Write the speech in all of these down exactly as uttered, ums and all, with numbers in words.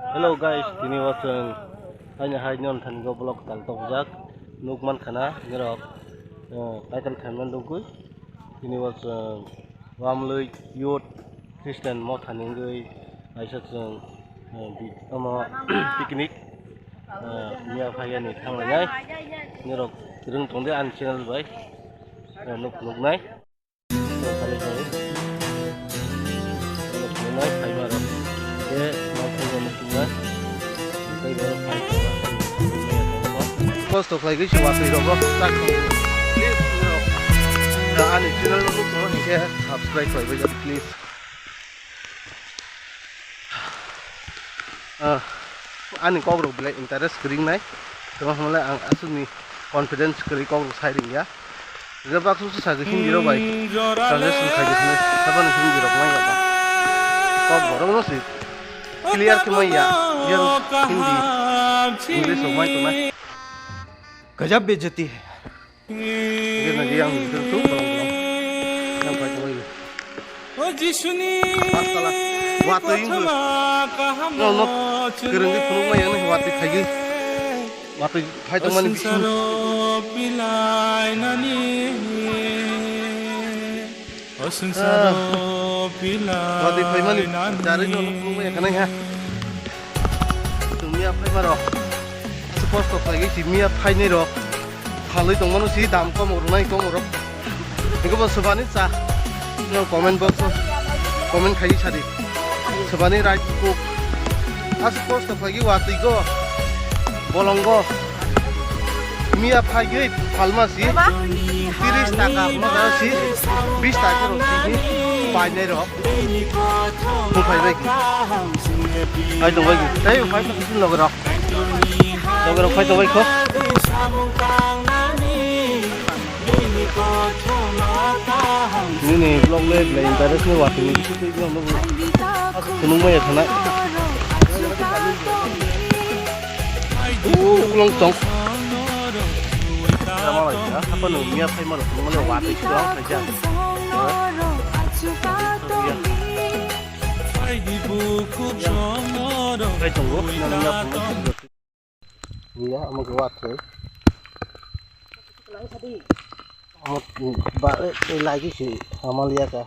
Hello guys, tini o chwng haino hai non thani go vlog tal tokjak nuk man khana nirok, eh, title khan man dugui. Tini o chwng Wamlui Youth Christian Motha ni wngwi kaisa chwng, eh, bi-, omo picnic, eh, miya phaiya ni thanglainai nirok kwrwng tongdi ani channel bai, eh, nuk nuknai. Kosto khlai gwi se watwi rogo tak tong. Please, no. Da ani channel no nukho, hingke subscribe khlai bai, please. Ah, ani kok rok belai interest kwrwng nai. Tamo hwnle ang aswkni confidence kwrwi kok rok sai rwngya. Hingke baksa se sakhe Hindi rok bai translation khaidi hwnwi, saboni Hindi rok manya ba. Kok borok no se clear khe manya, yang Hindi, English rok mai tongnai. गजब बेइज्जती है। Hingke nang yang Hindi rok tung bolong bolong. Yang pai tongo ini. Watwi wngkhe. No, no, kwrwngwi phunukma yang watwi khaigwi. Watwi phai tongmani bising. Watwi phaimani jarwi no phunukma yang kanai ha. Chwng miya phaima rok. Aswk kosto khlaigwi si miya phainai rok. Phalwi tongmano si dam kom rwnai kom rok. Hingke bo swbani cha. No comment box o comment khai sadi. Swbani right kuk. Aswk kosto khlaigwi watwi go. Bolongo. Miya phaigwi phalma si. Tiris taka moda si. Bis taka rok si. Painai rok. Phung phai bai ki. Phai tong bai ki. Tei phai tong bai ki log rok. Log rok phai tong bai ko. Nini vlog le belai interest ni watwi ni bisu twi vlog no. Khunung mai khana. Uklong tong. Tama lai ya. Apa no miya phai ma khunung le watwi si dong phai ja. Hai tongo, nang ya phone. Iya, omo ke watwi. Omo ba, eh, eh, lagi si, amalia ka.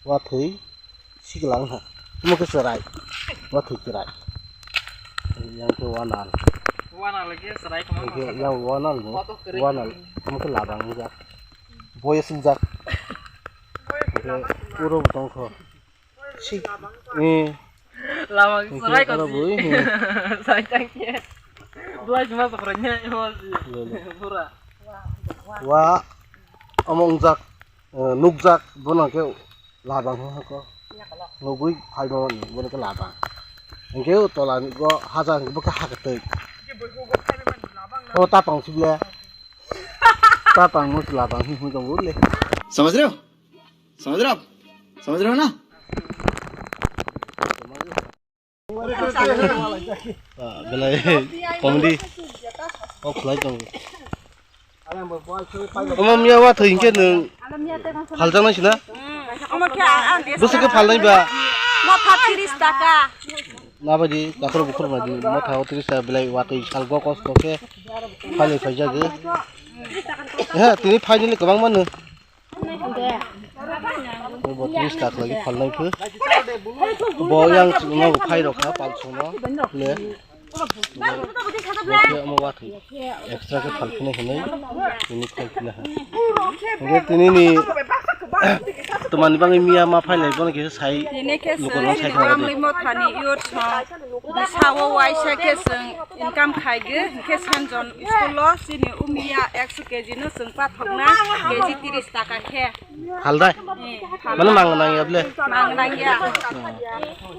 Watwi, si kelang ha. Omo ke serai. Watwi serai. Yang ke wanal. Wanal lagi serai kemana? Yang, yang wanal ni. Foto kering. Wanal. Omo ke labang jak. Boya sing jak. Boya sing jak. Uro botong ko. Si. Eh. Lama serai ko si. Sai tang ke. Blas ma pokronya emosi. Pura. Wa. Omo ungjak, eh, nukjak, bono ke labang ho ko. Nugui phai bo ni, bono ke labang. Hingke o tola ni go haja hingke bo ke hakatwi. O tapang sible. Tapang mo labang hi hu jong le. समझ रहे हो? समझ रहे हो आप? समझ रहे हो ना? Ah, belai comedy. Oh, khlai tong. Omo miya watwi hingke nwng phaljaknai sina? Omo khe ang, ang. Bwswk khe phalnai ba? Motha tiris taka. Nabadi dakhor bukhor nadi motha o tiris taka belai watwi salgo kosto khe phalwi phaijagwi. He, tini phainani kwbang mano. Bo tris tak lagi phalnai khe. Bo yang chwngno phai rok kha pal chwngno le. Bo khe omo watwi extra khe phal phino hinwi tini phai phino ha. Hingke tini ni twmani bagwi miya ma phailai bono khe sai. Tini khe lukurok chwng sai khna Wamlui mothani youth song. Bisao waisa khe chwng income khaigwi, hingkhe Sanjon school-o chini umiya ekso kg no chwng pathokna kg tris taka khe. Haldai? Eh, mane mang nangya ble? Mang nangya.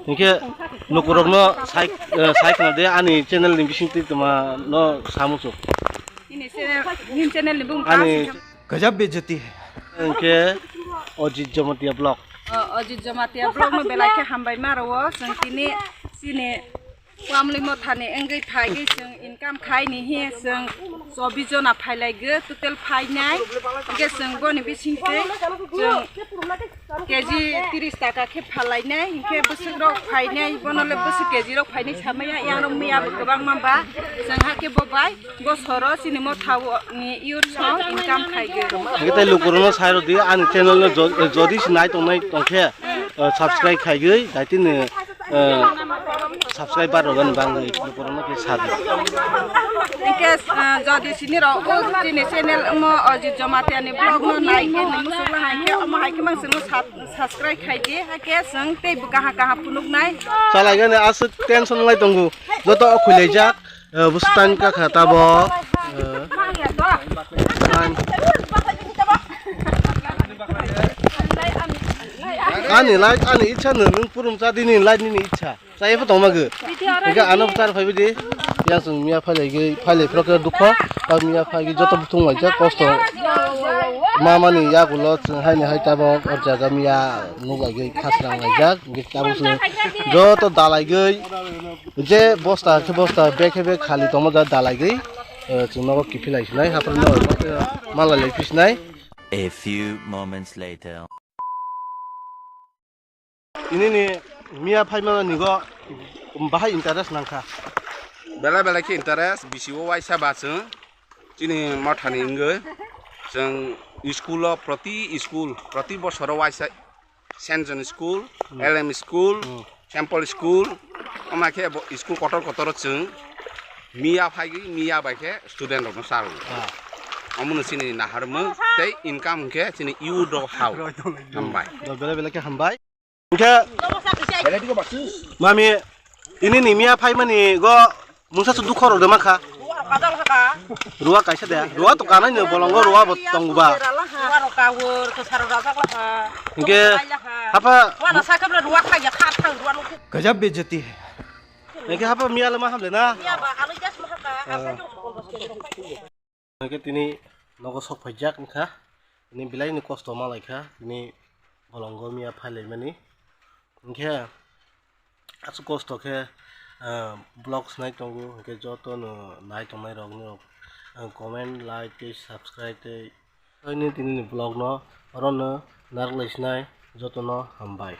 Hingkhe lukurokno sai, eh, sai khna de ani channel ni bisingtwi tuma no samuchuk. Nini channel, nini channel ni bung ani. Gajab bejati hai. Hingkhe Ajit Jamatia vlog. O, Ajit Jamatia vlog no belai khe hambai ma rwo, chwng tini chini Family mothani wngwi phaigwi chwng income khaini hiya chwng chobbish jona phailaigo total phainai. Hwnkhe chwng boni bisingtwi chwng K G tris taka khe phalainai, hinkhe bwswk rok phainai, bono le bwswk K G rok phainai samaya, yang rok miya bo kwbangma ba, chwng hakhe bo bai bosoro chini motha o ni youth song income khaigo. Hingke tai lukurokno sai rwdi, ani channel no jo-, jodi se nai tongnai tongkhe, eh, subscribe khaigwi, daitini, eh, subscriber rok ani bangwi lukurokno khe sa di. Hingke, eh, jodi sini rok o chini channel omo Ajit Jamatia ni vlog no nai khe nang muchung la hai khe, omo hai khe mang chwngno sub-, subscribe khaidi, hakhe chwng tei bo kaha kaha phunuknai. Chalai gani aswk tension lai tongo, joto o khwlaijak. Eh, bwswk tang kha kha tabok. Eh, ani light ani ichha no, nwng purum cha di nini light nini ichha. Chai pho tongma gw. Hingke ano bwchar phai bidi. Yang chwng miya phai lai gwi, phai lai phro khe dukho. Ta miya phai gwi joto buthung lai jak kosto. Mama ni yagulo chwng hai ni hai tabok o jaga miya nuk lai gwi khasrang lai jak. Hingke tabuk chwng joto dalai gwi. Je bosta khe bosta, bag khe bag khali tongma ja dalai gwi, eh, chwng nogo kiphilai sinai, haphar no mala lai phi sinai. A few moments later. Ini ni miya phai mano nigo bahai interest nangkha. Belai belai khe interest, bisi o waisa ba chwng chini mothani wngwi chwng school o proti school, proti bosoro waisa Saint John School, Hmm. L M School, Hmm. Saint Paul School, omo khe bo school kotor kotor o chwng miya phai gwi, miya bai khe student rokno cha rw. Ah. Omo no chini naharmung tei income hwnkhe chini youth rok hao. Hambai. Do bele bele khe hambai. Hwnkhe mami, ini ni miya phai mani go Mungsa su dukho rok de mankha. Ruwa kaisa de. Ruwa to kanai no bolongo ruwa bo tongo ba. Hingke hapa. Gajab bejati hai. Hingke hapa miya lama hamle na. Hingke tini nogo sok phaijak wngkha. Tini belai ni kosto ma laikha. Tini bolongo miya phai laimani. Hingke aswk kosto khe, ah, vlog snai tongo, hingke joto no nai tongnai rok no, ah, comment, like tei subscribe tei. Tini tini ni vlog no oro no narwk lai sinai joto no hambai.